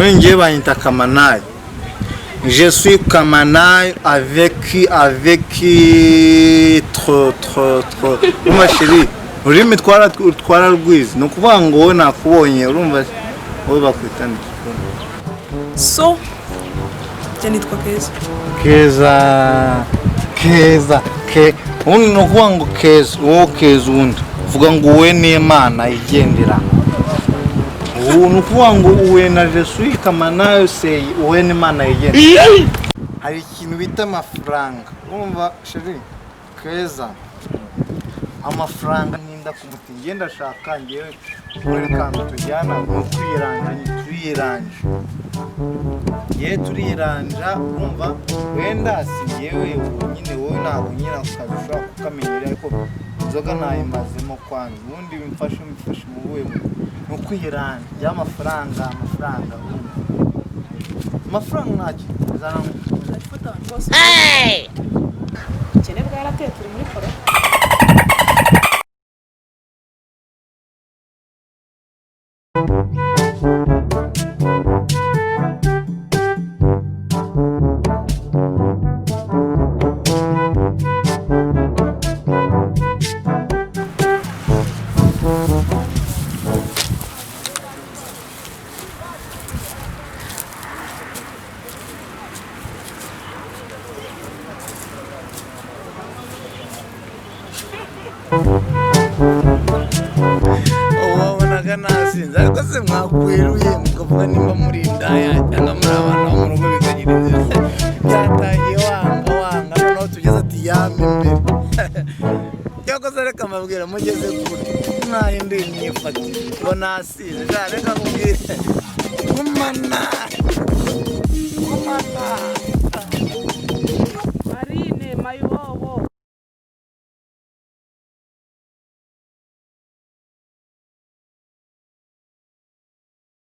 Ubundi ngewe banyita Kamanayo. Je suis Kamanayo avec trop trop trop. Urumva chérie, ururimi twararwize. Ni ukuvuga ngo wowe nakubonye, urumva wowe bakwita nde? So njye nitwa Keza. Keza, Keza, ke ubundi ni ukuvuga ngo Keza, wowe Keza, ubundi uvuga ngo wowe ni Imana igendera. Ubu ni ukuvuga ngo uwe na je suis Kamanayo, c'est uwe n'Imana yigendera. Hari ikintu bita amafaranga, urumva chérie Keza, amafaranga ntinda ku muti. Ngenda ashaka ngewe muri kantu tujyana ni ukwiranja, turiyiranja, ye turiranja. Urumva wenda si yewe nyine, wowe ntabwo nyine ako kazi ushobora kukamenyera, ariko inzoga nayimazemo kwanza. Ubundi bimfashe mu buhe buryo? Ni ukwiranja y'amafaranga, amafaranga, urumva amafaranga ntacyo zana. Uzajya abantu bose. Ubukene bwarateye, turi muri korona. Wabonaga nasinze, ariko se mwakweruye mukavuga nimba muri indaya cyangwa muri abana bo mu rugo, bikagira inzira. Byatangiye wanga wanga, noneho tugeze ati yame imbere. Cyakoze reka mbabwira, mugeze kure mwahinduye imyifatire ngo nasinze. Ja, reka nkubwire, gumana gumana. Marine mayibobo.